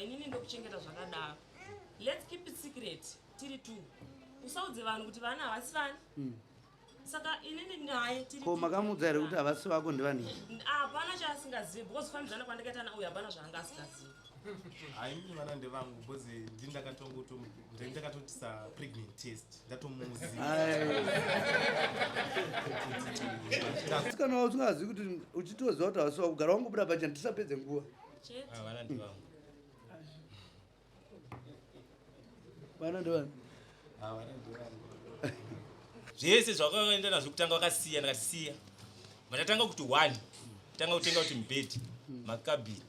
Inini ndokuchengeta zvakadaro. Let's keep it secret tiri two. Usaudze vanhu kuti vana havasi vani. Saka inini naye tiri Ko makamuudza here kuti havasi vako ndevani? Hapana chaasingazivi because kufambidzana kwandakaita nauyu hapana zvaanga asingazivi. Haini vana ndevangu because ndini ndakatotisa pregnant test ndatomuziva. Asi kana usingazivi kuti uchitoziva kuti havasi vako, gara wangobuda pachena tisapedze nguva. Chete. Ah, vana ndevangu. Vana ndevani? Ah, vana ndevangu. Zvese zvakaenda nazvo kutanga vakasiya, ndakati siya. Vandatanga kuti one, tanga kutenga kuti mubhedhi, makabhini.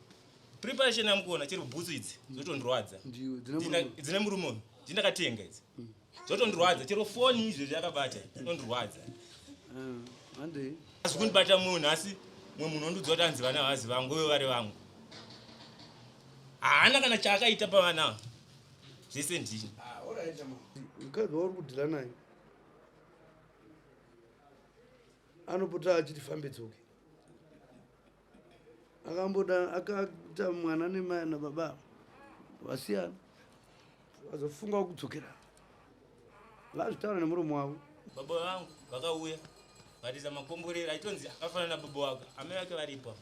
Preparation yamukuona chero bhutsu idzi dzotondirwadza. Ndiwe dzine murume. Dzine murume uyu. Ndindakatenga idzi. Dzotondirwadza chero foni izvezvi yakabata inondirwadza. Handei. Asi kundibata munhu asi mumwe munhu ondiudza kuti anzi vana havazi vangu uye vari vangu. Haana kana chaakaita pavana ava. Zvese ndini. Ah, alright, mama. Mukadzi wauri kudhila naye anopota achiti fambe dzoke. Akamboda akaita mwana nemai nababa vasiyana, vazofunga kudzokera vazvitaura nemuromo wavo. Baba vangu vakauya vatiza makomborero aitonzi akafanana nababa wako, amai vake varipo.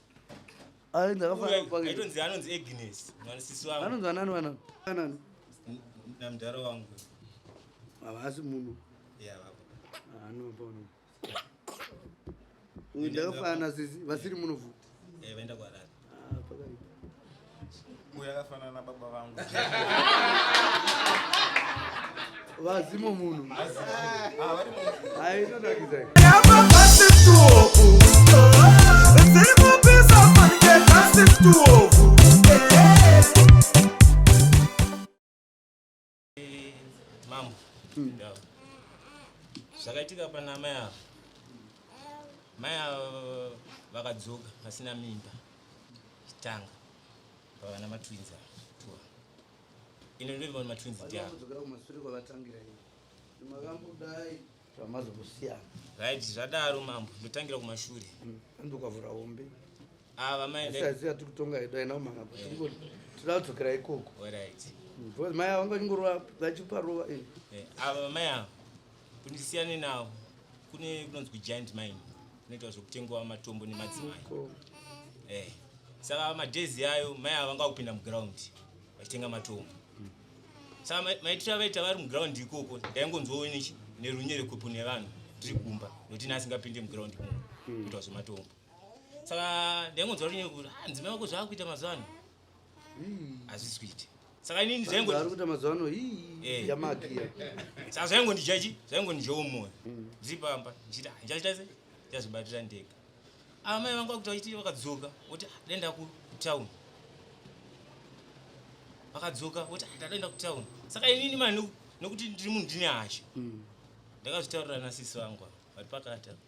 Ainzi akafanana baba wake. Aitonzi anonzi Agnes, mwana sisi wangu. Anonzi anani vana? Anani? Namudhara wangu. Havasi munhu. Yeah, baba. Ah, no, baba, no. Uyu ndakafanana sisi vasiri muno futi. Vaenda kuHarare. Ah, pakaipa. Uyu akafanana nababa vangu. Vazimo munhu. Ah, vari munhu. Hai, inonakidza. Mambo. Zvakaitika pana amai ava. Mai ava vakadzoka vasina mimba. Chitanga. Pavana matwins ava. Tuwa. Ino ndovimba kuti matwins ndi ava. Vanodzokera kumashure kwavatangira iyi. Makambodai zvamazongosiyana. Right, zvadaro mambo, ndotangira kumashure. Andokavhura hombe. Ava mai Asi asi atiri kutonga hedu haina kumhanga pa. Tinoda kudzokera ikoko. Alright. Because mai ava vanga vachingorova vachiparova. Ava mai ava kuti ndisiyane navo kune kunonzi kuGiant Mine kunoitwa zvekutengwa matombo nemadzimai. Saka madhezi ayo mai ava vanga kupinda muground vachitenga matombo. Saka maitiro avaita vari muground ikoko ndaingonzwawo nerunyerekwepo nevanhu tiri kumba nokuti ini asingapinde muground imomo kuitwa zvematombo. Saka ndaingonzwa runyerekwepo kuti, mudzimai wako zvaakuita mazuva ano hazvisi kuita. Saka inini zvaingo Vari kuita mazuva ano, hii, yamakiya. Saka zvaingondidya chi? Zvaingondidyawo moyo. Ndiri pamba ndichiti, ndichaita sei? Ndichazvibatira ndega. Amai vangu vakuti vachiti vakadzoka voti, ndaenda kutown. Vakadzoka voti, ndadaenda kutown. Saka inini mani nokuti ndiri munhu ndine hasha. Ndakazvitaurira nasisi vangu ava, vari pakati apa.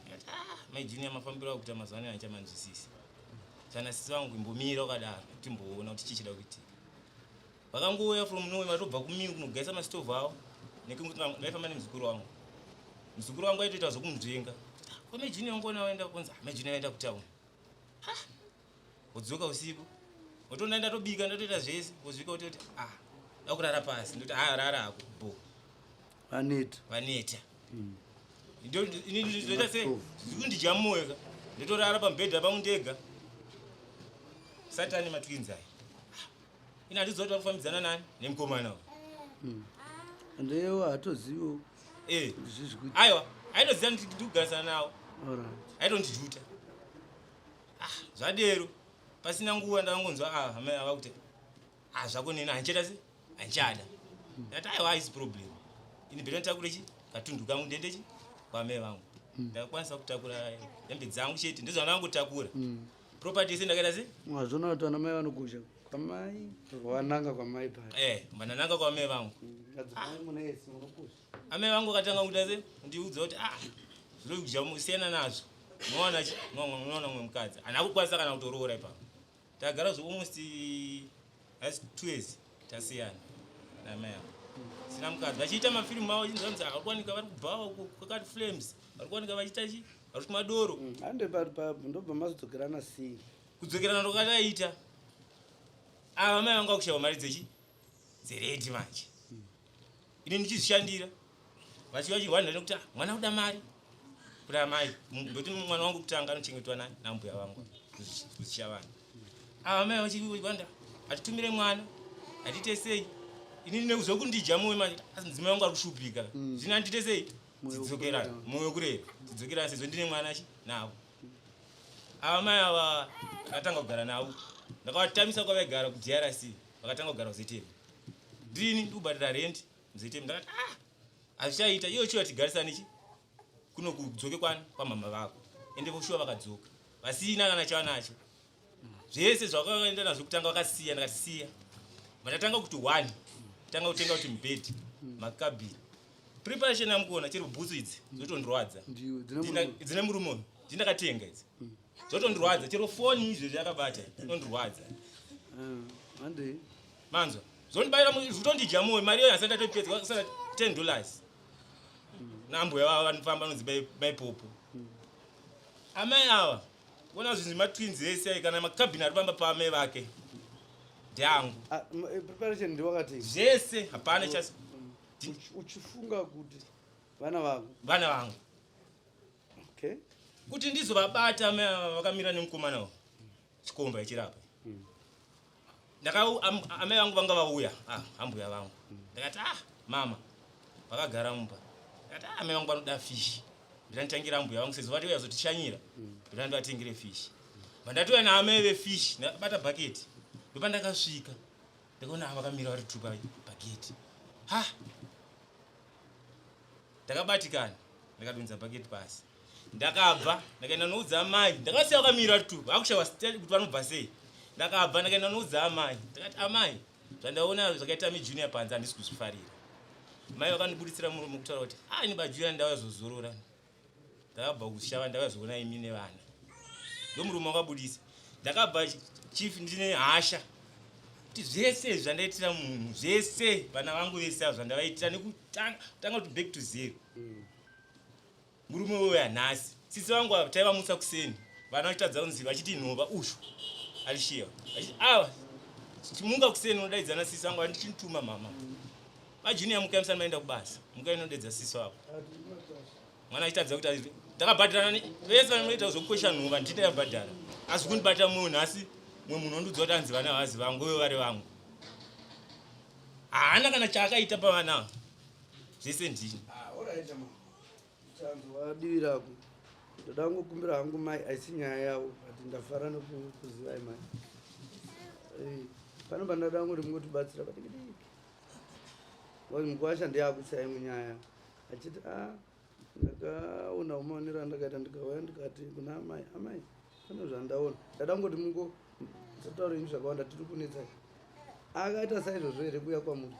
Ndikati, mai Junior mafambiro akuita mazuva ano handichamanzwisisi. Saka sisi vangu imbomira wakadaro timboona kuti chii chida kuitika. Vakangouya from nowhere vatobva kumiu kunogaisa mastovhu avo nekuti ndaifamba nemuzukuru wangu. Muzukuru wangu aitoita zvekumudzenga. Kwa mai Junior wangu waenda kunzi, mai Junior vaenda kutown. Ha! Wodzoka usiku. Wotoona ndatobika ndatoita zvese, wozvika wototi, ndakurara pasi. Ndoti, rara hako. Bo. Vaneta. Vaneta. Ini ndoita sei? Zvikundidya moyo ka. Ndotorara pamubhedha pangu ndega. Satani matwins aya. Ini handizivi kuti varikufambidzana nani nemukomana uyu. Ndewo hatoziviwo. Zvizvi kuti. Aiwa, aitoziva kuti ndikugarisana nawo. Aitondidhuta. Zvadero. Pasina nguva ndakangonzwa, amai ava kuti, zvako neni handichaita sei? Handichada. Ndati aiwa haisi problem. Ini bhero nditakure chi? Katundu kangu ndiende chi? Kwamai vangu. Ndakakwanisa kutakura hembe dzangu chete, ndizvo zvandangotakura. Property yese ndakaita sei? Wazviona kuti vana mai vanokosha. Kwamai, wananga kwamai paya. Vanananga kwamai vangu. Madzimai mune ese munokosha. Amai vangu vakatanga kuita sei? Kundiudza kuti, zviri kudya musiyana nazvo. Unoona chi? Unoona mumwe mukadzi. Haana kukwanisa kana kutoroora ipapo. Tagara zve almost as 2 years tasiyana namai avo. Sina mukadzi. Vachiita mafirimu avo vachinzi vanzi akakuwanika vari kubhawa uko kwakati Flames. Vari kuwanika vachiita chi? Vari kumwa doro. Hande ndobva mazodzokerana sei? Kudzokerana ndokataita. Ava mai vanga kushaiwa mari dzechi dzerendi manje. Ini ndichizvishandira. Vachiuya vachirwara nekuti ah, mwana kuda mari. Kuda mai. Ndoti mwana wangu kutanga anochengetwa nani nambuya vangu. Kuzvishavana. Ava mai vachiwanda atitumire mwana. Atiite sei? Ini nekuzokundidya moyo manje. Asi mudzimai wangu ari kushupika. Zvino andite sei? Tidzokerana. Moyo kurera. Tidzokerana sezvo ndine mwana chi navo. Ava mai ava ndakatanga kugara navo. Ndakavatamisa kwavaigara kuDRC. Vakatanga kugara kuZTM. Ndini ndikubhadhara rent muZTM. Ndakati ah hazvichaita iyo chiwa tigarisane chi kuno kudzoke kwani kwamama vako. Ende voshuwa vakadzoka. Vasina kana chavanacho. Zvese zvakaenda nazvo kutanga vakasiya ndakasiya. Vandatanga kuti one. Tanga kutenga kuti mubhedhi, makabhini. Preparation yamukuona chero bhutsu idzi dzotondirwadza. Dzine murume uyu. Ndindakatenga idzi. Zvotondirwadza chero foni izvezvi yakabata inondirwadza. Manzwa. Zvondibayira zvotondidya moyo mari iyo yasati ndatopedza kusara $10. Nambuya vava vanofamba vanonzi maipopo. Amai ava ona zvinhu matwins ese ayi kana makabhini ari pamba paamai vake ndeangu. Ah, preparation ndiwakati. Zvese hapana chasi. Uchifunga kuti vana vako. Vana vangu. Okay. Kuti ndizovabata amai ava vakamira nemukomana uyu. Chikomba ichirapa. Ndaka amai vangu vanga vauya, ah ambuya vangu. Ndakati ah mama vakagara mumba. Ndakati ah amai vangu vanoda fish. Ndanitangira ambuya vangu sezvo vati vazotishanyira. Ndandivatengere fish. Vandatouya naamai vefish ndakabata bucket. Ndopandakasvika. Ndakaona vakamira vari two pagate. Ha! Ndakabatikana. Ndakadonza bucket pasi. Ndakabva ndakaenda noudza amai. Ndakasiya vakamira vari two. Vakushaiwa kuti vanobva sei. Ndakabva ndakaenda noudza amai. Ndakati amai zvandaona zvakaita mi junior panze handisi kuzvifarira. Mai vakandibuditsira muromo kutaura kuti ah ini baJunior ndauya zozorora. Ndakabva kushava ndauya zoona imi nevana. Ndomurume wakabudisa. Ndakabva chief ndine hasha. Kuti zvese zvandaitira munhu zvese vana vangu vese ava zvandavaitira nekutanga kutanga kuti back to zero. Murume uyo nhasi. Sisi vangu ava taivamutsa kuseni. Vana vachitadza kunzi vachiti nhova ushu. Alishiya. Vachiti ava chimuka kuseni unodaidzana sisi vangu vandichinituma mama. VaJunior mukai musani maenda kubasa. Mukai unodedza sisi vako. Mwana achitadza kuti ndakabhadharana vese vanoita zvokukwesha nhova ndini ndakabhadhara. Asi kundibata mwoyo nhasi mumwe munhu ondiudza kuti anzi vana havazi vangu uye vari vangu. Haana kana chaakaita pavana ava. Zvese ndini. Ah, alright mama. Tanzwa divi rako. Ndoda kungokumbira hangu mai haisi nyaya yavo but ndafara nekukuzivai mai. Pano pandada kungoti mungotibatsira padiki diki. Because mukwasha ndiye akutsai munyaya. Achiti ah ndakaona maonero andakaita ndikauya ndikati kuna amai amai pane zvandaona. Ndada kungoti mungo musataura henyu zvakawanda tiri kunetsai. Akaita saizvozvo here kuuya kwamuri?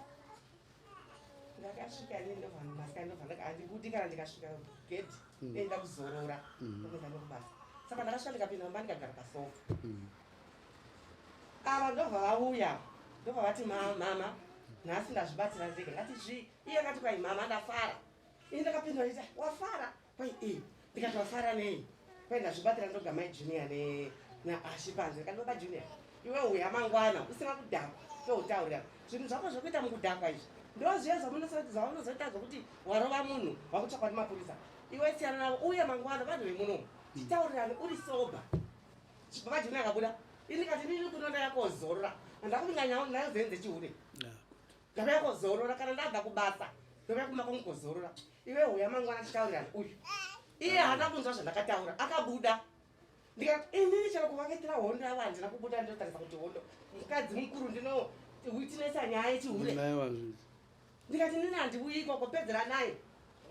Ndakasvika ini ndobva masikati ndobva ndaka handibudi kana ndikasvika gate ndoenda kuzorora ndopedza ndokubasa. Saka ndakasvika ndikapinda mumba ndikagara pasofa. Ava ndobva vauya ndobva vati mama nhasi ndazvibatsira ndega ndikati zvii iye akati kwai mama ndafara. Ini ndakapindura ndichiti wafara kwai ii ndikati wafara nei kwai ndazvibatsira ndoga mai Junior naashi panze ndikati baba Junior iwe uya mangwana usina kudhakwa toutaurira zvinhu zvako zvekuita mukudhakwa izvi ndozviya zvaunozoita zvokuti warova munhu wakutsvakwa nemapurisa iwe siyana navo uye mangwana vanhu vemunomu titaurirane uri soba. Baba Junior akabuda ini ndikati inini kuno ndayakozorora handakuvinga nyaya dzenyu dzechihure ndauya kozorora kana ndabva kubasa ndouya kumba kwangu kozorora iwe uya mangwana titaurirane uyu iye haana kunzwa zvandakataura akabuda ndikati inini chero kuvakaitira hondo yavo handina kubuda ndinotarisa kuti hondo mukadzi mukuru ndinowitinesa nyaya yechihure ndikati inini handiuyi ikoko pedzera naye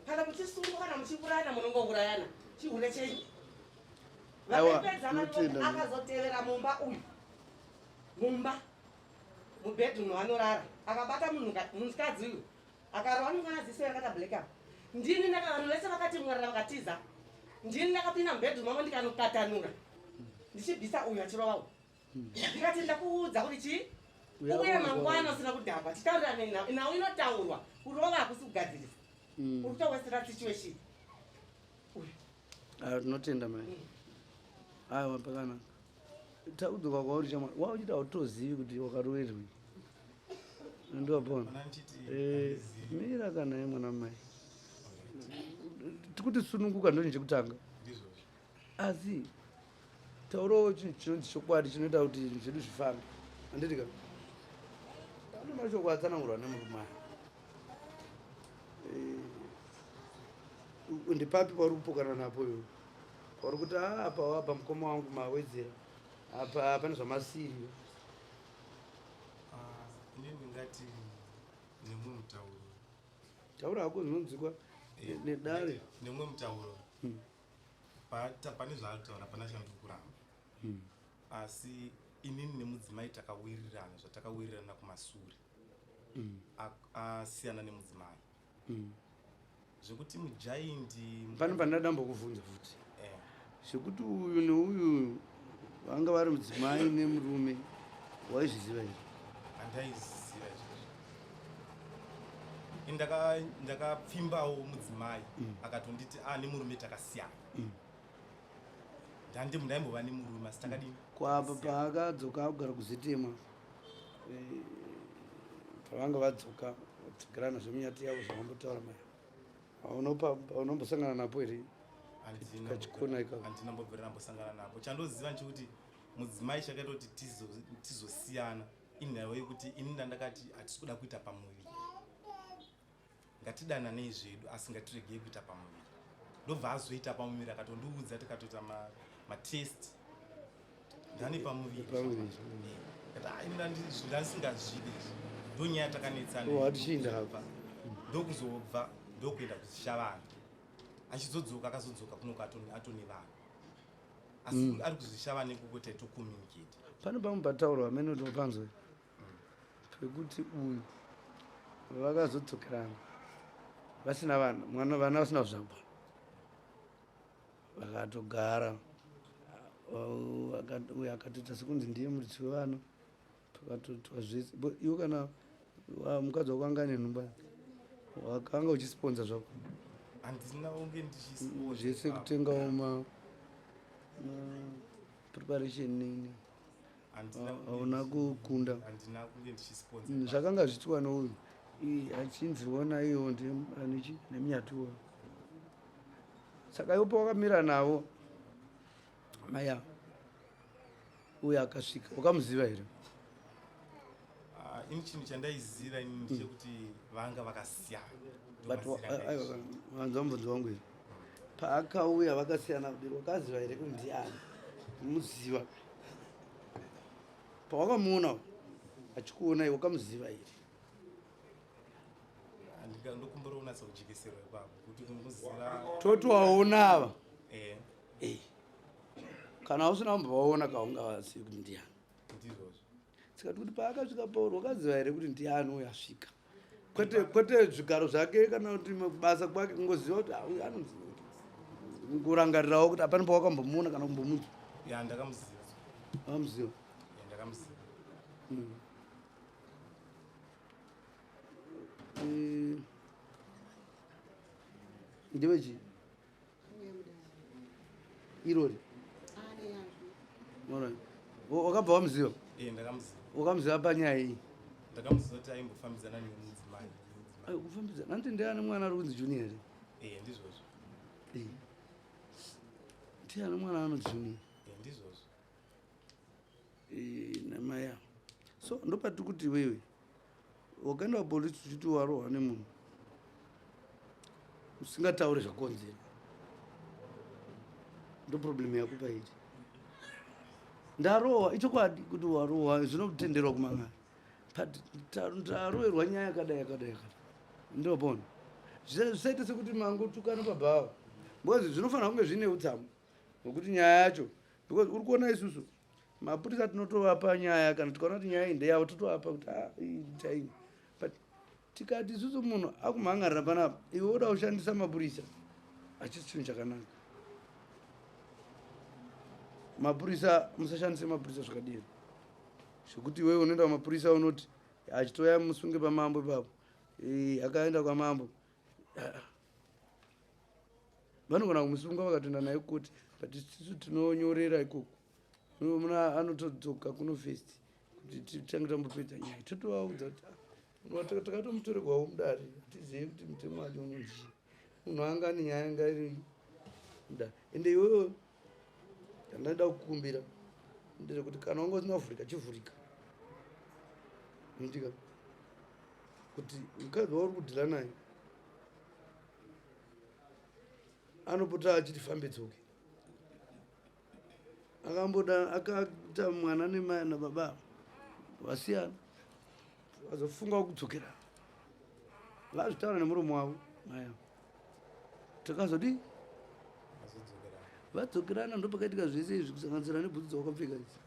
kana muchisungwa kana muchiurayana munongourayana chihure chenyu vakapedza akazotevera mumba uyu mumba mubedroom vanorara akabata munhukadzi uyu akarova nemwana ziso yakata black up ndini vanhu vese vakati mwarara vakatiza ndini ndakapinda mubedroom mavo ndikanokatanura ndichibvisa uyu achirova uyu ndikati ndakuudza kuti chii uye mangwana usina kudhakwa titaurirane nhau inotaurwa kurova hakusi kugadzirisa uri kutowestera situation uyu. Tinotenda mai. Aiwa pakanaka. Takudzoka kwauri chama wauchita hautozivi kuti wakaroverwei. Ndopona. Pana ndichiti Eh, handizivi. mira kana ye mwana mai. Tikuti sununguka ndo chekutanga. Ndizvozvo. Asi taurawo chinhu chinonzi chokwadi chinoita kuti zvinhu zvedu zvifambe. Handiti ka? Pane mashoko atsanangurwa nemurume aya. Eh, ndipapi pauri kupokana napo iwe? Pauri kuti "Ah, apa wabva mukoma wangu mawedzera. Apa pane zvamasiri. Ah, ini ndingati nemumwe mutauro. Taura hako zvinonzwikwa Eh, nedare. Nemumwe mutauro. Pane zvaataura pana chandiri kuramba. Asi inini nemudzimai takawirirana zvatakawirirana kumasure. Asiyana nemudzimai. Zvekuti mujaindi Pane pandada mbokuvhunza futi. Eh, Zvekuti uyu neuyu vanga vari mudzimai nemurume waizviziva here? Handaiziva izvozvo. Ini ndakapfimbawo mudzimai akatonditi a nemurume takasiyana. Ndaimbova nemurume asi takadini? Kwapa paakadzoka akugara kuZitema, pavanga vadzoka vadzokerana zvemunyati yavo zvavambotaura mai. Paunombosangana napo here? Handina. Kachikona ikako. Handina mbobvira ndambosangana napo. Chandoziva nchekuti mudzimai chakaita kuti tizosiyana inhau yekuti ini ndandakati hatisi kuda kuita pamuviri, ngatidananei zvedu asi ngatiregei kuita pamuviri. Ndobva azoita pamuviri akatondiudza tikatoita matest ndane pamuviri. Pamuviri. Kati, "Ah, ini ndandisingazvidi izvi." Ndonyaya takanetsana. Oh, hatichiinda hako. Ndokuzobva ndokuenda kuzvishavana. Achizodzoka akazodzoka kunoku atone vanhu, asi ari kuzvishavana ikoko taitocommunicate. Pane pamwe pataurwa amene kuti wapanzwe pekuti uyu vakazodzokerana vasina vana, mwana vana vasina kuzvagwa, vakatogara. Uyu akatoita sekunzi ndiye muridzi wevana, pakatoitwa zvese. Iwe kana mukadzi wako anga ane nhumba, wakanga uchisponza zvako? Handina unge ndichisponza. Zvese kutengawo ma preparation nini? Hauna kukunda? Handina kunge ndichisponza. Zvakanga zvichiitwa nouyu achinziona iwo anichi nemunyatuwa. Saka iwo pawakamira navo maya uyu akasvika, wakamuziva here? Ah, ini chinhu chandaiziva ini ndechekuti vanga vakasiyana. But Ndomazira aiwa, ndaizvo. wanzwa mubvunzo wangu here? Paakauya vakasiyana kudiri, wakaziva here kuti ndiani? Muziva pawakamuona achikuonai, wakamuziva here? Ndokumbira unatsa kujekeserwa ipapo kuti kumuziva. Toti waona ava. Eh. Eh. Kana usina kumbovaona kaungavazivi kuti ndiani. Ndizvozvo. Saka tikuti paakasvika Pauro, wakaziva here kuti ndiani uyu asvika? Kwete zvigaro zvake kana kuti basa kwake, kungoziva kuti ah, uyu anonzi, kurangarirawo kuti hapana pawakambomuona kana kumbomunzwa. Ya, ndakamuziva. Wakamuziva? Ya, ndakamuziva. Ndewechi irori? Alright. Wakabva wamuziva? Eh, ndakamuziva. Wakamuziva panyaya iyi? Ndakamuziva kuti aimbofambidzana nemudzimai. Ayo, kufambidzana anti ndiani mwana ari kunzi Junior here? Eh, ndizvozvo. Eh. Ndiani mwana anonzi Junior? Eh, ndizvozvo. Eh, namai avo. So ndopati kuti iwewe wakaenda kupolisi uchiti warohwa nemunhu usingatauri zvakonzera, ndo problem yako pairi. Ndarohwa, ichokwadi kuti warohwa, zvinotenderwa kumang'ara, but ndaroverwa nyaya yakadai yakadai yakadai, ndopona. Zvisaite sekuti mangotukana pabhawa, because zvinofanira kunge zvine utsamu hwekuti nyaya yacho, because uri kuona isusu mapurisa tinotovapa nyaya kana tikaona kuti nyaya iyi ndeyavo, totovapa kuti ah, iyi chaini. But tikati isusu munhu akumhangarira panapa, iwe woda kushandisa mapurisa, hachisi chinhu chakanaka. Mapurisa, musashandise mapurisa zvakadero zvekuti iwewe unoenda kumapurisa unoti achitoya musunge pamambo ipapo. Eh, akaenda kwamambo. Ah, vanogona kumusunga vakatoenda naye koti, but isusu tinonyorera ikoko. Muna anotodzoka kuno first kuti titange tambopedza nyaya, totovaudza kuti ah, takatomutorerwawo mudare, hatizive kuti mutemo wacho unonzii, munhu anga ane nyaya yanga iri mudare. Ende iwewe chandaida kukumbira ndezvekuti kana wanga usina kuvhurika, chivhurika ndika kuti mukadzi wauri kudhila naye anopota achiti fambe dzoke, akamboda akaita mwana nemai nababa vasiyana, vazofunga kudzokera, vazvitaura nemuromo wavo maya, takazodii, vadzokerana, ndopakaitika zvese izvi, kusanganisira nebhutsu dzawakapfeka idzi,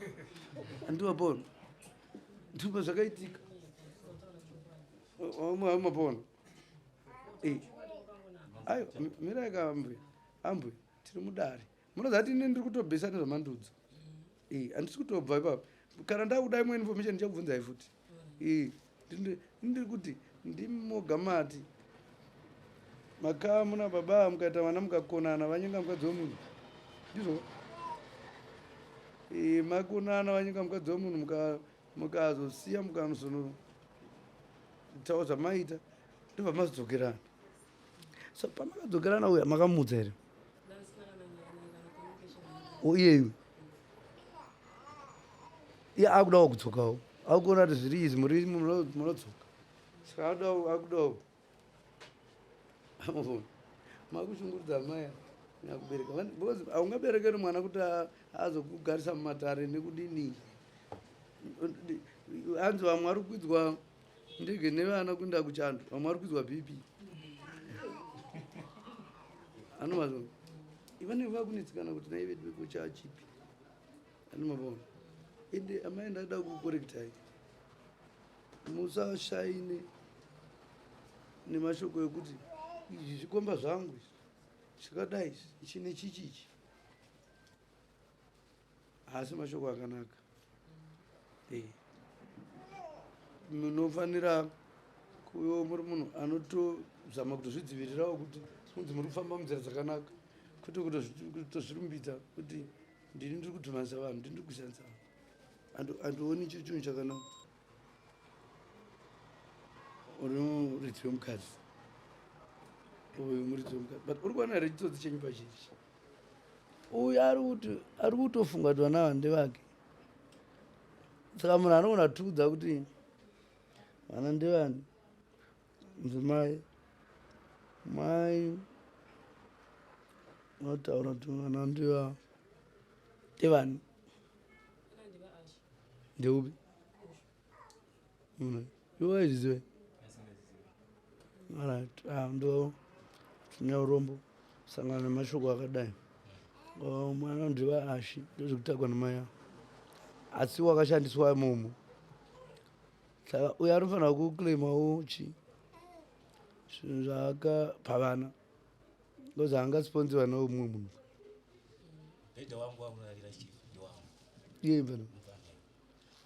handivapona, ndipo zvakaitika mapona. Ayo mirai ka ambuya, ambuya, tiri mudare, munoziva kuti ini ndiri kutobhesa nezvamandudza, handisi kutobva ipapo. Kana ndakuda imwe information ndichakubvunzai futi. Ndiri kuti ndimoga mati makaa muna baba, mukaita vana, mukakonana, vanyenga mukadzi wemunhu, ndizvo? Makonana, vanyenga mukadzi wemunhu, mukazosiya, mukanozonoitawo zvamaita, ndobva mazodzokerana. So pamakadzokerana, uya makamudza here iyeyu? Iye akudawo kudzokawo, akuona kuti zviri izi muri munodzoka, saka akudawo makushungurudza amai nyakubereka, because haungaberekeri mwana kuti azokugarisa mumatare nekudini. Hanzi vamwe vari kukwidzwa ndege nevana kuenda kuchando, vamwe vari kukwidzwa BP, anomazvo vanenge vakunetsekana kuti nai vedu vekuchachipi, anomabona. Ende amai, ndada kukorektai, musashaine nemashoko ekuti izvi zvikomba zvangu izvi zvakadai, ichi nechichi ichi, haasi mashoko akanaka. Munofanira kuvewo muri munhu anotozama kutozvidzivirirawo kuti munzi muri kufamba munzira dzakanaka, kwete kutozvirumbidza kuti ndini ndiri kudhumanisa vanhu, ndini ndiri kusanisa vanhu. Handioni icho chinhu chakanaka. Uri muridzi wemukadzi uyu, muridzi wemukadzi, but uri kuona here chitsotsi chenyu pachichi? Uyu ari kutofunga kuti vana ava ndevake, saka munhu anogona kutiudza kuti vana ndevani? Mudzimai, mai vanotaura kuti vana ndeva ndevani? Ndeupi munhu iwe waizviziva? Alright, ah, ndo tine urombo kusangana nemashoko akadai. Oh, mwana ndiva ashi, ndozvekutakwa namai avo, asi wakashandiswa imomo, saka uyo anofanira kuclaimawo chi zvinhu zvaakapa vana, because haangasponsiwa neumwe munhu. Bhedha wangu wakurarira chief ndiwangu. Iye mfana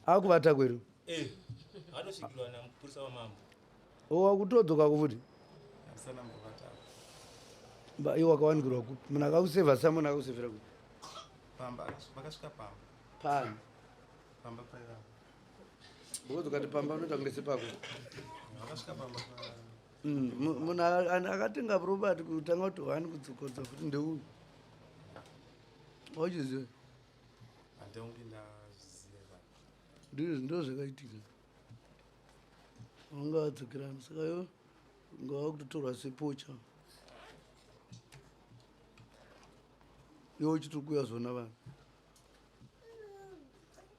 akuvata kweru? Eh, atosvikirwa namupurisa wamambo. Wakutodzoka kufuti? Handisana mbovata. Iwe wakawanikirwa kupi? Munhu akakusevha samwe akakusevhera kupi? Pamba, vakasvika pamba. Pani? Pamba paiva. Because ukati pamba unoita kunge sepako. Vakasvika pamba pa Munhu akatenga property kutanga kuti wani kudzokodza futi ndeuyu, wauchiziva? Handonge ndazviziva. Ndizvo ndo zvakaitika, vanga vadzokerana, saka iwe ungava kutotorwa sepocha, iwe uchitiri kuuya zona vanhu.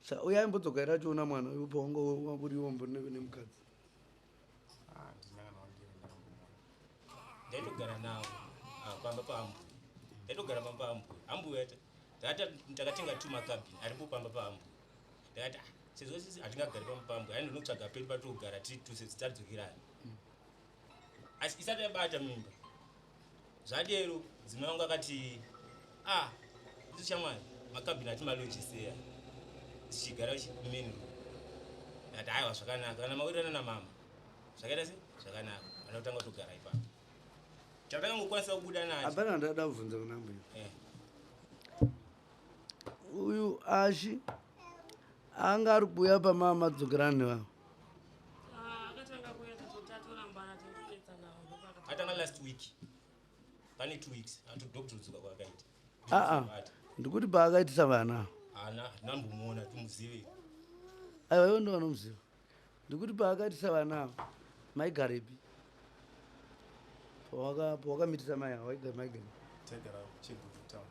Sa uye aimbodzoka here achiona mwana iwe pawanga uri iwombo nemukadzi? Handina kana wandiri ndakambomuona. Ndaitogara navo, ah, pamba paambuya, ndaitogara pamba paambuya. Ambuya tata takatenga two macabin aripo pamba paambuya. Ndakati, "Ah, sezvo sisi hatingagari pamba paambuya, ani ndinotsvaga pedu patogara tiri two sezvo tadzokerana." Asi isati yabata mimba, zvadero mudzimai wangu akati, ah, isu shamwari, makabhini atimalojiseya tichigara main room. Ndati, aiwa, zvakanaka, kana mawirirana namama zvakaita se zvakanaka, ana kutanga kutogara ipapo chatakangokwanisa kubuda nacho. Hapana, ndada kubvunza kuna mbuya. Uyu Ashi anga ari kuuya pamama dzokerana nevavo. Ah, akatanga kuuya tatorambana tichipedzana. Atanga last week. Pane 2 weeks atodokudzoka kwakaita. Aa, ndikuti paakaitisa vana. Ana hatinambomuona timuzive. Aiwa, ivo ndo vanomuziva. Ndikuti paakaitisa vana ava maigarepi? Pawakamitisa mai ava maigare? Taigara kuChegutu town.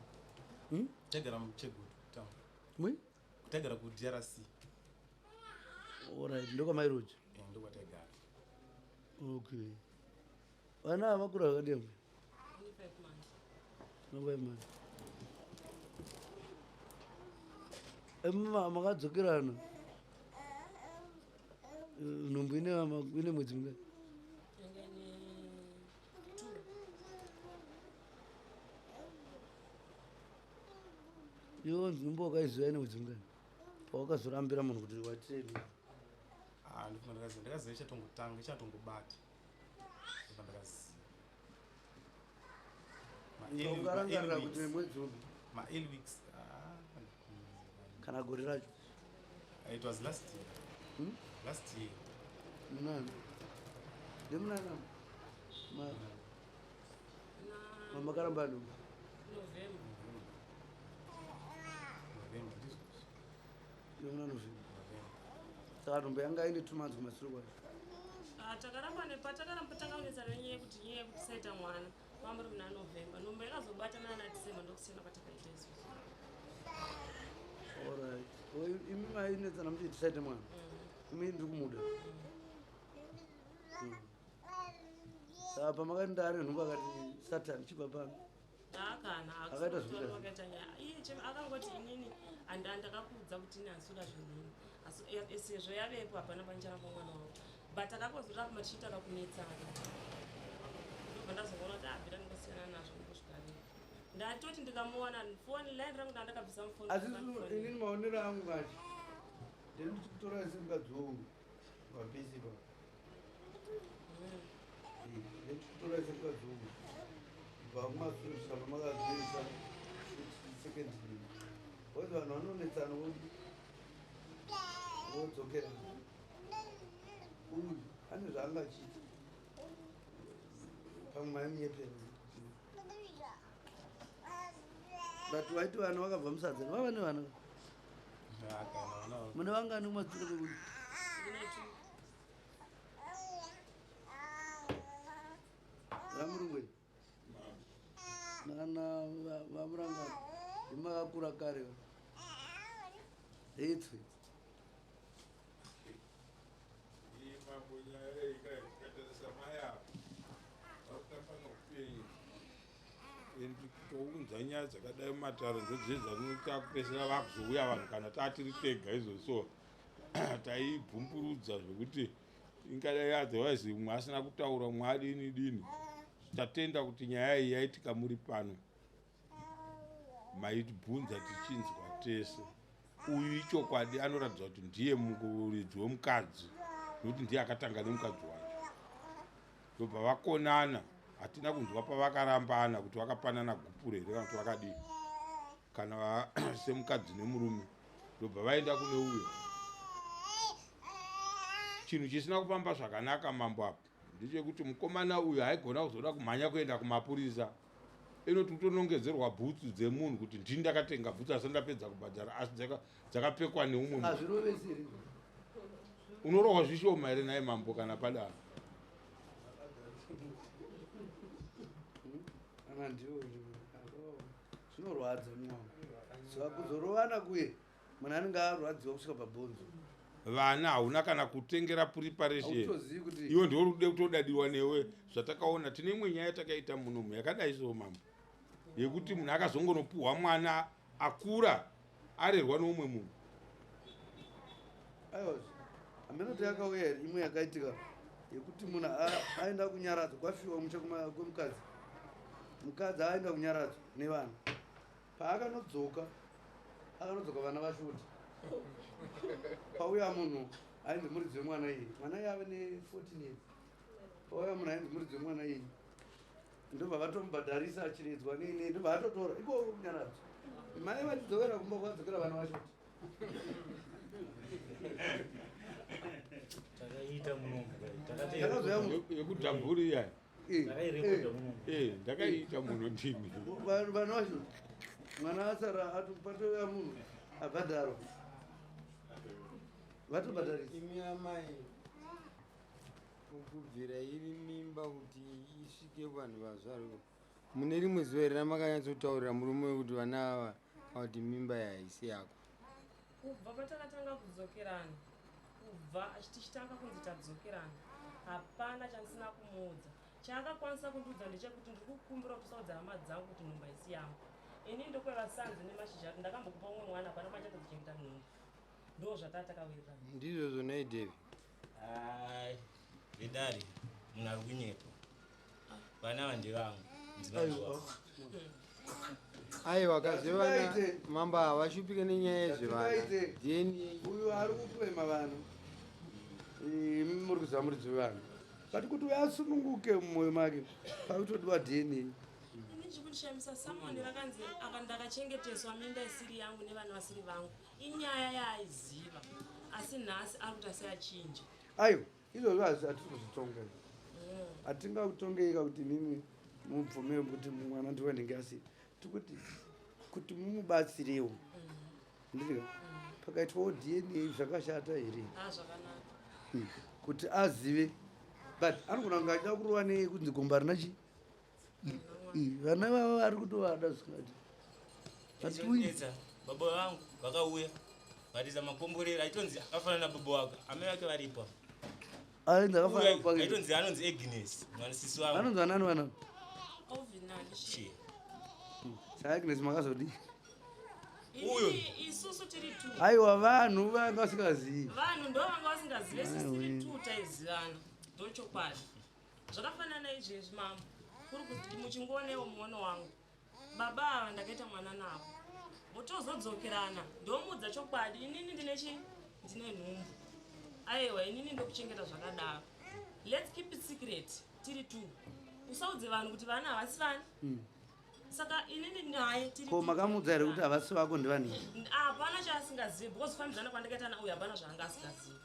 Hmm? Taigara muChegutu town. Mui? Taigara kuDRC. Alright, ndokwamairoja. Eh, ndokwataigara. Okay. Vana ava vakura vakadii? 5 months. 5 months. Makadzokerana. Nhumbu ine mwedzi mingani? Yange ine 2. Iwo nhumbu wakaiziva ine mwedzi mingani? Pawakazorambira munhu kuti watirei? Ah, ndifuna ndakaziva ichatongotanga, ichatongobata. Ndobva ndakaziva. Ungarangarira kuti nemwedzi upi? Ma-early weeks. Ah, Kana gore racho? It was last year. Hmm? Last year. Munani? Ndemunani? Makaramba nhumbu? November. November, ndizvozvo. Ndemuna November. November. Saka nhumbu yanga ine 2 months kumashure kwacho. Ah, takaramba nepatakaramba tangaonetsana nenyaya yekuti tisaita mwana mamuri muna November. Nhumbu yakazobatana na December, ndokusiyana kwatakaita isusu. Alright. Imi mainetsana muchiti tisaite mwana? Imi ndiri kumuda. Saka pamakati ndaane nhumbu akati Satan chibva pano. Haakana. Akaita zvekuita sei? Akaita nyaya iye akangoti inini ndakakuudza kuti ini handisuda zvenhumbu, asi sezvo yavepo hapana panicharamba mwana wangu, but akangozoramba tichiita kakunetsana, ndobva ndazoona kuti abvira ndingosiyana nazvo ndosvika. Ndatoti ndikamuwana foni line rangu ndandakabvisa mufoni. Asi inini maonero angu manje ndinokutora semukadzi wangu wapesi pa. Ndinokutora semukadzi wangu kubva kumasure kusvika pamakazoisa second degree. Because vanhu vanonetsana vodzokera. Uyu ane zvaanga achiita. Pamwe maimunyepera. But waiti vana vakabva musadza, vava nevana? Ah, kana vana Mune vangani kumasure kwekuti? Ndine two. Vamurungwe nana vamurangano imakakura kare itswe. Iyi mambo, nyaya iyi tikatarisa mai ava varikutamba noupenyu, and kutounza nyaya dzakadai mumatare ndodzedza kupesera vakuzouya vanhu kana tatiri tega izvo. So taibvumburudza zvekuti ingadai otherwise mumwe asina kutaura, mumwe adini dini. Tatenda kuti nyaya iyi yaitika muri pano, maitibvunza tichinzwa tese. Uyu ichokwadi anoratidza kuti ndiye muridzi wemukadzi, nokuti ndiye akatanga nemukadzi wacho, ndobva vakonana. Hatina kunzwa pavakarambana kuti vakapanana gupuro here kana kuti vakadii, kana semukadzi nemurume, ndobva vaenda kune uyo. Chinhu chisina kufamba zvakanaka, mambo, apa ndechekuti mukomana uyu haigona kuzoda kumhanya kuenda kumapurisa. Inoti kutonongedzerwa bhutsu dzemunhu kuti ndini ndakatenga bhutsu, asi ndapedza kubhadhara, asi dzakapfekwa neumwe munhu. Hazvirovesi here? Unorohwa zvishoma here naye, mambo, kana padaro? Kana ndiwo zvinorwadza mwana, saka kuzorovana kuye munhu anenge arwadziwa kusvika pabhonzo. Vana hauna kana kutengera preparation. Hautozivi kuti Iwe ndiwe uri kutodadiwa newe. Zvatakaona, tine imwe nyaya yatakaita munomu yakadai so, mambo, yekuti munhu akazongonopuhwa mwana akura arerwa neumwe munhu. Aiwa, hameno kuti yakauya here imwe yakaitika yekuti munhu aenda kunyaradzo, kwafiwa musha kwemukadzi, mukadzi aenda kunyaradzo nevana, paakanodzoka akanodzoka vana vashoti. Pauya munhu ainzi muridzi wemwana iyi, mwana iye ave ne14 years. Pauya munhu ainzi muridzi wemwana iyi, ndobva vatomubhadharisa achiredzwa nei nei, ndobva atotora ikoko kunyaradzo. Mai vachidzokera kumba kwadzokera vana vacho. Takaita munomu. Takazoya muno. Yekudhamburi iya. Eh, Takairekodha eh. munomu. Eh, ndakaiita muno ndini. Vana vacho mwana asara atopatouya munhu abhadharwa. Vatobhadharisa. Imi amai, kubvira iri mimba kuti isvike vanhu vazvarwa, mune rimwe zuva here ramakanyatsotaurira murume wekuti vana ava kana kuti mimba yahaisi yako? Kubva patakatanga kudzokerana, kubva tichitanga kunzi tadzokerana, hapana chandisina kumuudza. Chaakakwanisa kundiudza ndechekuti ndiri kukumbira kuti usaudza hama dzangu kuti nhumbu haisi yangu. Ini ndokweva sanzu nemashizha ati ndakambokupa umwe mwana, hapana pachatadzochengeta nhumbu. Ndo zvatakawirirana. Ndizvo zvona iDavid. Ai, vedare, munhu ari kunyepa. Vana ava ndevangu. Mudzimai wangu. Aiwa, kazvevana Ngatingaite. mamba havashupike nenyaya yezvevana. Ngatingaite. DNA. Uyu ari kukwema vanhu. Imi muri kuziva muridzi wevanhu. But kuti uyu asununguke mumwoyo make pakutodiwa DNA. Ini chikundishamisa samoni rakanzi aka ndakachengeteswa minda isiri yangu nevana vasiri vangu. Inyaya yaaiziva. Asi nhasi ari kuti asi achinje. Aiwa, izvozvo hatisi kuzvitonga. Hatingakutongeika kuti imimi mubvume kuti mwana ndiwanenge asi tikuti kuti mumubatsirewo. Ndika pakaitwawo DNA zvakashata here? Ah, zvakanaka. Kuti azive, but anogona kunge achida kurova nekunzi gomba rina chi vana vavo vari kutovada zvisingati. But Chonetsa, baba vangu vakauya vatiza makomborero aitonzi akafanana nababa wake, amai vake varipo. Ainzi akafanana Uyu kwake. aitonzi anonzi Agnes, mwana sisi wangu. Vanonzi vanani vana? Alvin naAlicia. Che. Saka Agnes makazodii? Uyo. Inini isusu tiri two. Aiwa, vanhu vanga vasingazivi. Vanhu ndo vanga vasingazive, isusu tiri two taizivana. Ndochokwadi. Zvakafanana izvezvi mambo. Kuri kuti muchingonewo muono wangu. Baba ava ndakaita mwana navo. Votozodzokerana, ndomuudza chokwadi, inini ndine chi ndine nhumbu. Aiwa, inini ndokuchengeta zvakadaro. Let's keep it secret, tiri two. Usaudze vanhu kuti vana havasi vani. Saka inini naye tiri Ko two. makamuudza here kuti havasi vako ndevani? Hapana chaasingazivi because kufambidzana kwandakaita nauyu hapana zvaanga asingazivi.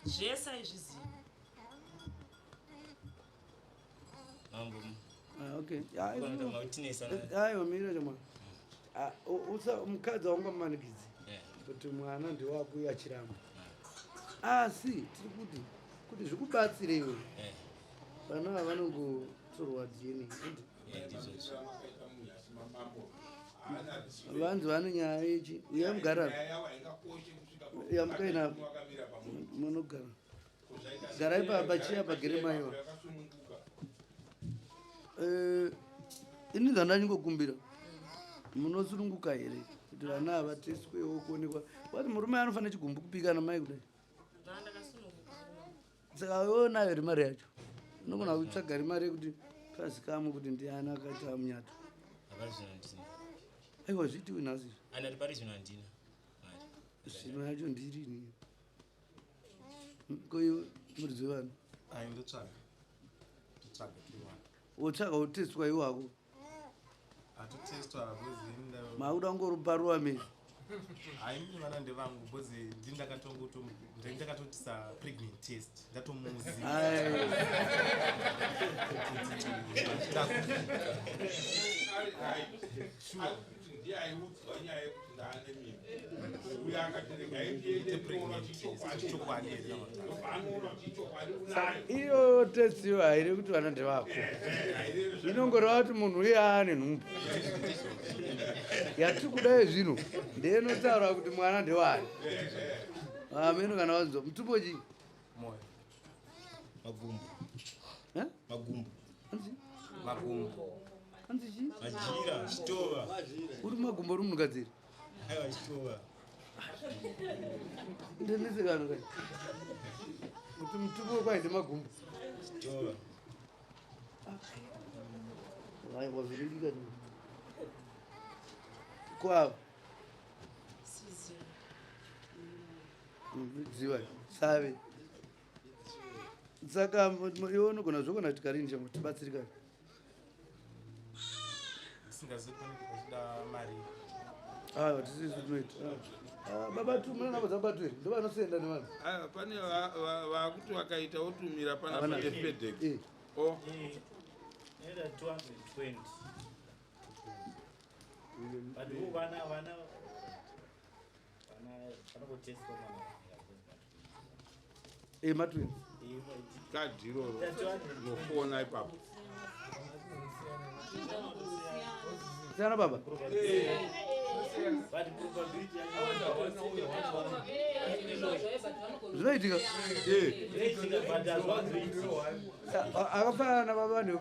Zvese aizviziva. Mambo. Ah, okay. Ya, Unoita izvo- mawitness ana. Aiwa, mira chamwa. Ah, mukadzi waungamumanikidzi Eh. kuti mwana ndewako uye achiramba. Asi tiri kuti zvikubatsire iwe. Eh. Vana ava vanongotorwa DNA. Eh, ndizvozvo. Vanzi vane nyaya yechi uyai mugara Yamukai navo. Munogara. Garai pachiya pagere maiwa. Eh, ini zvandanyingokumbira munosununguka here kuti vana ava teswewo kuonekwa wati murume anofanira chigumbu kupika namai kudai? Ndakasununguka. Saka iwonayo here mari yacho? Unogona kutsvaga ri mari yekuti pazikamwe kuti ndiani akaita munyato. Hapari zvino handina. Aiwa, zviitiwe nhasi izvi. Andati pari zvino handina. Mari. Zvino yacho ndirini ko iwe muridzi wevanhu? Ai, ndotsvaga. Ndotsvaga tiwana. Wotsvaga wotestwa iwako. Hatotestwa because ini Makuda kungoruparua mezi. Hai, ini vana ndevangu because ndini ndini ndakatotisa pregnant test ndatomuziva. Ai. Ndiye aiudzwa nyaya yekuti ndaane mimba. Uyo akati regai ndiende ndinoona kuti ichokwadi. Chokwadi here. Ndobva kuti ichokwadi unayo. Iyo test iyo haire kuti vana ndevako, inongoreva kuti munhu uye aane nhumbu. Yatiri kudai zvino ndeinotaura kuti mwana ndewani. Ameno kana wanzwa mutupo chii? Moyo. Magumbo. Eh? Magumbo. Anzi? Magumbo. Anzi chii? Majira, chitova. Uri magumbo uri munhukadziri? Aiwa, chitova. Ndenesekano kai kuti mutupo kwainde magumbo. Chitova. Vai, wavhiringika ni kwavo. Siziva. Dziva save. Saka iwe unogona zvogona kuti karini changu tibatsirikane. Ndisingazivi kuti panenge pachida mari. Aiwa, tisisu tinoita. Ah, baba tu muna namba dzababa tu here? Ndovanosenda nevanhu. Aiwa, pane vakuti vakaita votumira pana Havana. pane fedex. Eh. O. Inoita 220. But wo vana vana vana vanongotestwa mwana. Eh, matwins. Kadhi iroro unofona ipapo. Siyana baba. But probability Zvinoitika. Zvinoitika, but hazviwanzoitika. Akafanana nababa ne.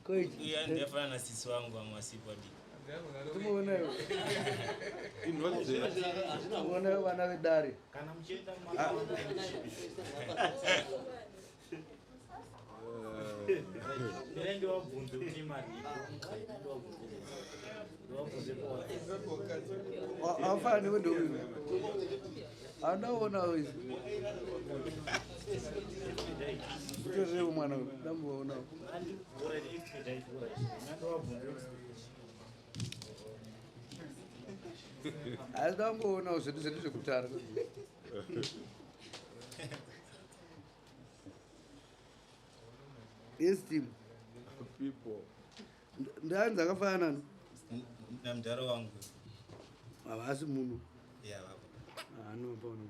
Koichi. Uya ndiyafanana nasisi wangu vamwe vasipo adi. Timuonewo. Inodzera. Timuonewo vana vedare. Kana muchienda mira ndiwabvunze kuti imari ndiwabvunze Afanana newe ndouyu. Andaonawo izvi. Kutorewo mwana uyu. Ndambonawo. Asi ndamboonawo zvedu zvedu zvekutara. Yes, team. People. Ndanzi akafanana namudhara wangu. Havasi munhu. Ya baba. Anopaona.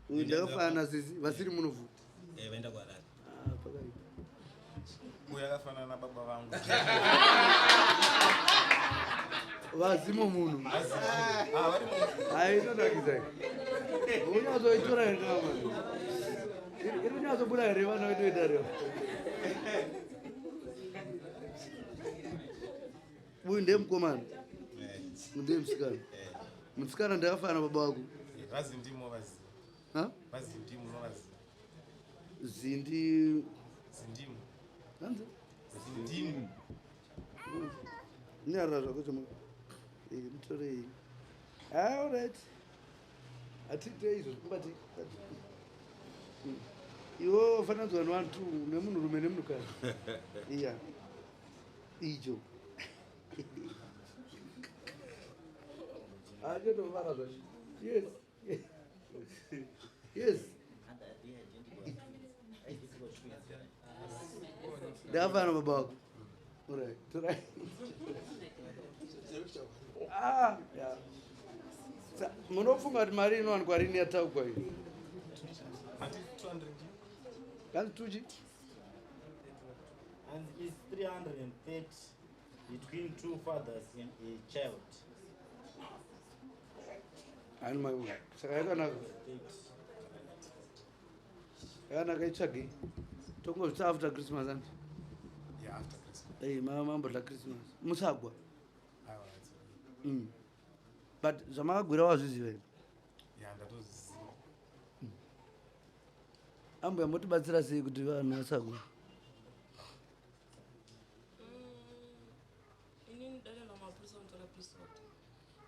Uyu ndakafanana sisi vasiri muno futi. Eh, vaenda kuHarare. Ah, pakaipa. Uyu akafanana nababa vangu. Vazimo munhu. Ah, vari muno. Hai, inonakidza iyi. Unyatsoitora here kama? Iri kunyatsobuda here vana vedu vedare? Uyu ndiye mukomana. Ndiye musikana. Musikana ndakafanana baba wako. Eh, vazindimu vaziva. Ha? Vazindimu vaziva. Zindi Zindimu. Hanzi? Zindimu. Nyarara zvako choma. Eh, mutore iyi. Ah, all right. Hatite izvo kumbati. Iwe wafananidzwa nevanhu two nemunhurume nemunhukadzi. Iya. Icho. Achotovara zvacho. Yes. Yes. Ndakafanana baba wako. All right. Torai. Ah, yeah. Munofunga kuti mari inowanikwa rini yataukwa iyi? Hati 200. Kanzi tuchi? And is 330 between two fathers and a child. Hani mai saka yakanaka. Yakanaka itsvagei. Tongozvita after Christmas anti. Yeah, after Christmas. Ei, mambodla Christmas. Musagwa. Aiwa, that's it. But zvamakagwira wazviziva here? Yeah, ndatozviziva. Ambuya motibatsira sei kuti vanhu vasagwa? Inini ndaenda kumapurisa kunotora peace order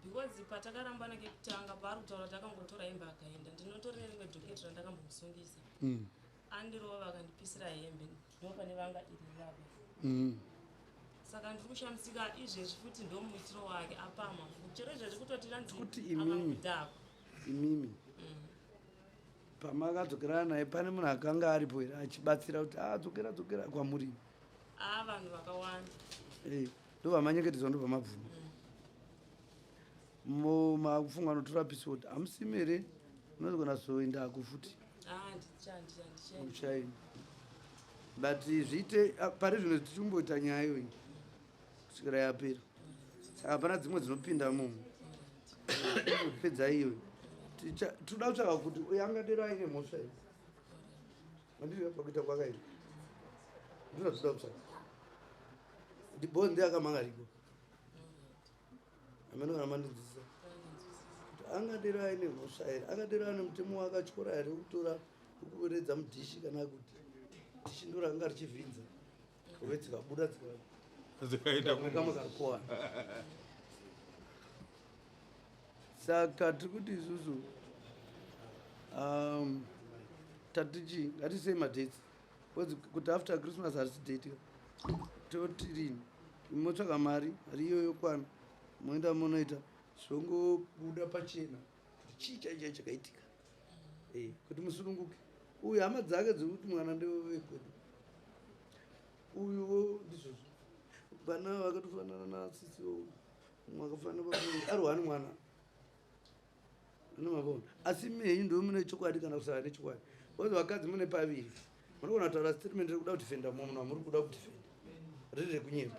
because patakarambana kekutanga paari kutaura kuti akangotora hembe akaenda, ndinotori nerimwe dhoketi randakambomusungisa. Andirova akandipisira hembe, ndo pane vanga iri rapa. Saka ndiri kushamisika izvezvi futi ndomuitiro wake apama chero izvezvi kutoti ranzi Kuti imimi. akangudhakwa. Imimi. Pamakadzokerana naye pane munhu akanga aripo here achibatsira kuti ah dzokera dzokera kwamuri? Aa, vanhu vakawanda. Eh, ndobva manyeketedzwa ndobva mabvuma. Makufunga notora peace order. Hamusimi here munozogona zoendako futi? Aa, ndicha Muchaini. But zviite ah, pari zvino tichimboita nyaya iyoyi kusvikira yapera. Saka hapana dzimwe dzinopinda mumu. Pedza iyoyi. Toda kutsvaga kuti uyu angadero aine mhosva here. Handizvo pakuita kwakaita. Ndizvo zvatoda kutsvaga. Ndibho ndiye akamangariko. Hameno kana mandidzidzisa. Kuti angadero aine mhosva here, angadero ane mutemo waakatyora here wekutora wekuredza mudhishi kana kuti dhishi ndo ranga richivhinza. Hove dzikabuda Dzikaenda kamwe karikowana. Saka tiri kuti isusu tatichi ngatisei madates. Because kuti after Christmas harisi date ka. Toti rini? Motsvaka mari, mari iyoyo kwana moenda monoita zvongobuda pachena kuti chii chaichai chakaitika. Kuti musununguke. Uyu hama dzake dzekuti mwana ndevekwedu, uyuwo ndizvozvo. Vana vakatofanana nasisi, umwe akafanana baba ari wani mwana anomavona. Asi imi henyu ndo mune chokwadi kana kusava nechokwadi, because vakadzi mune paviri. Munogona kutaura statement rekuda kudefenda mumwe munhu wamuri kuda kudefenda riri rekunyemba.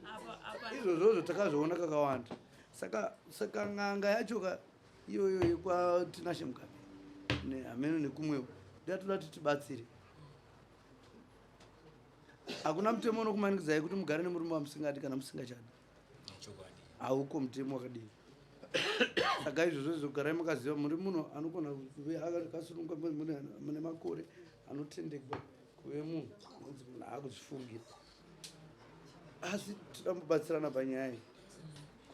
Apa apa. Izvozvozvo takazviona kakawanda. Saka n'anga yacho ka iyoyo yekwaTinashe Mugabe nehameno nekumwewo ndatoda kuti tibatsire. Hakuna mutemo unokumanikidzai kuti mugare nemurume wamusingadi kana musingachadi. Chokwadi. Hauko mutemo wakadii. Saka izvozvo izvo garai makaziva, muri munhu anogona kuve akasununguka, mune makore anotendekwa kuve munhu anonzi munhu akuzvifungira. Asi toda kubatsirana panyaya iyi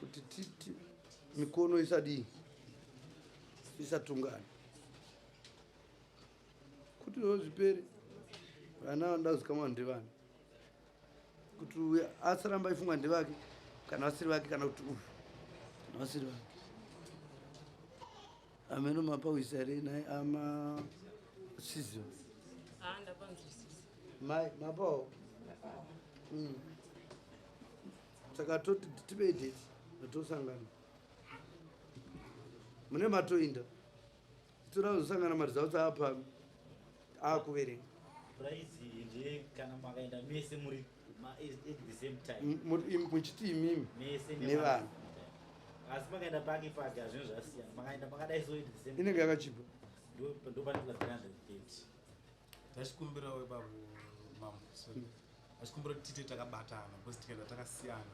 kuti titi mikono isadii, isatungana, kuti zvo zvipere. Vana vanoda kuzikamwa ndevana, kuti uyu asaramba aifunga ndevake kana vasiri vake, kana kuti uyu kana vasiri vake. Ameno mapawisa here nai ama sizio? Ha, ndapanzwisisa. Mai mapawo. Saka toti tipei date ratosangana. Mune matoinda, toda kuzosangana maresults apano akuverenga. Price nje kana makaenda mese muri at the same time. Muchiti imimi mese nevana. Asi makaenda pake pake, hazvinhu zvasiyana. Makaenda makadai so at the same Inenge yakachipa. Ndo pane 330. Ndachikumbirawo babo, mambo, sorry, ndachikumbira kuti tiite takabatana, because tikaenda takasiyana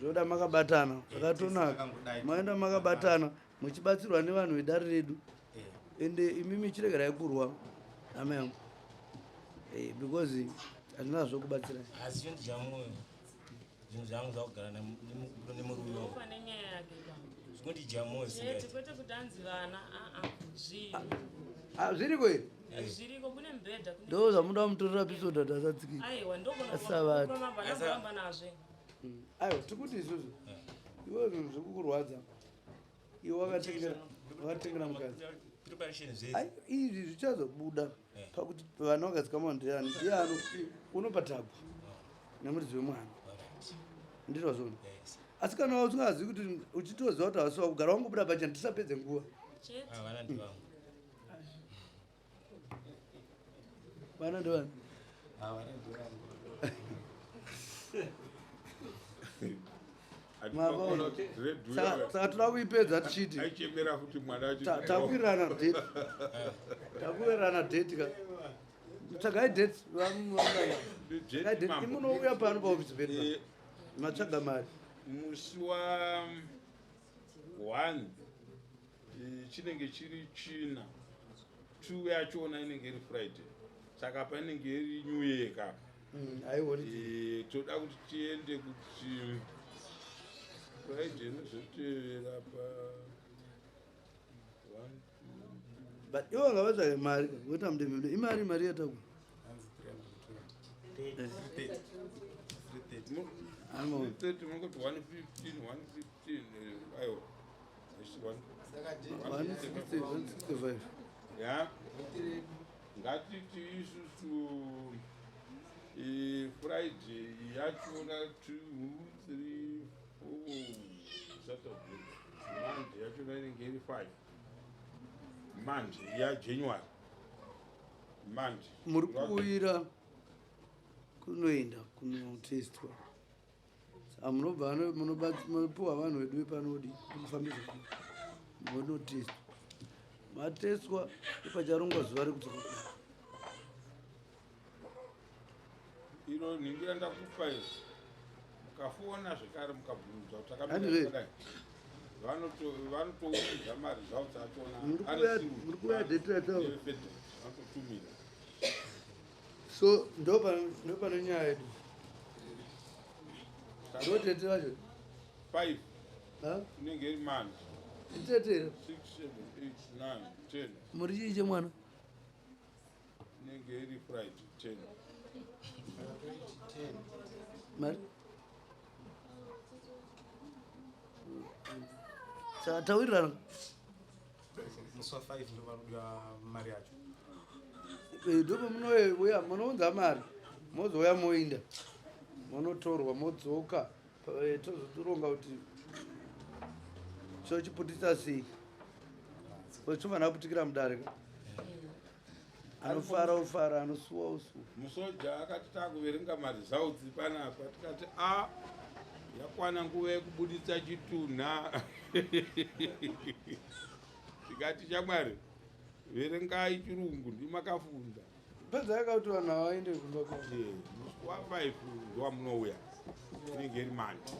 Zvoda makabatana zvakatonaka. Takangodai. Maenda makabatana muchibatsirwa nevanhu vedare redu. Ende imimi chiregerai kurwa, hama yangu, because hazvina zvokubatsirai. Asi chinhu chamwoyo, zvinhu zvangu zvakugara nemurume wangu. Pane nyaya yake baba. Zvinondidya mwoyo. Chete. Singaiti. Kwete kuti anzi vana, aa, zvinhu. Ah, zviriko here? Zviriko, kune mubhedha, kune Ndo zvamuda kumutorera pisoda kuti asatsikika. Aiwa, ndogona Asavati. ndogoramba nazve. Aiwa, tikuti isusu iwe zvinhu zvikukurwadza, iwe wakatengera mukadzi. Preparation zvese. Ai, izvi zvichazobuda pakuti vana vakadzikama ndiani, ndiani unopatagwa nemuridzi wemwana. Ndizvo zvona. Yes. Asi kana usingazivi kuti uchitoziva kuti hausi wakugara, wangobuda pachena, tisapedze nguva. Chete. Ah, vana ndivangu. Vana ndevani? Ah, vana ndivangu. Maona. Saka toda kuipedza tichiti Aichemera futi mwana. Takuwirirana date, takuwirirana date ka. Tsvagai date, tsvagai date. Imunouya pano paofisi pedu pano. Matsvaga mari. Musi wa 1 chinenge chiri China, 2 yachona inenge iri Friday, saka painenge iri New Year ka. Aioni. Toda kuti tiende kuti Friday inozotevera pa 1. But ivo ngavatsvage mari ka, voita mudembe imari, mari yatakwa. Hanzi 320, 330, 330. Anoona. 30, munongoti 115, 115, aiwa. Haisi 160, 165. Ya, ngatiti isusu Friday yachona 2, 3, 4, Saturday, Monday yachona inenge iri 5, Monday yaJanuary, Monday. Muri kuuyira kunoenda kunotestwa. Saka munobva munopiwa vanhu vedu vepanodi mufambe zvakanaka, munotestwa. Matestwa, ipacharongwa zuva rekudzoka kudai. Iro nhingira ndakupa iri, mukafona zvekare mukabvunza kuti Handizvo. takamira, vanotounza maresults achona. Muri kuuya date rataura. Vanototumira. So ndo pane nyaya yedu, ndo tete vacho. 5. Ha? Inenge iri Monday. Tete here? 6, 7, 8, 9, 10. Muri chii chemwana? Inenge iri Friday 10. Mari saka tawirirana. Musi wa5 ndovarudiwa mari yacho. Ndopamunouya munounza mari, mozouya moinda monotorwa, modzoka. Tozotoronga kuti chochiputisa sei. Chofanira kuputikira mudare ka. Anofara ofara, anosuwa osuwa. Musoja akati takuverenga maresults panapa, tikati a yakwana nguva yekubuditsa chitunha. Tikati shamwari, verengai chirungu, ndimakafunda. Pedza yakakuti vanhu havaende kumba kwavo. Musi wa5 ndowamunouya, inenge iri mandi.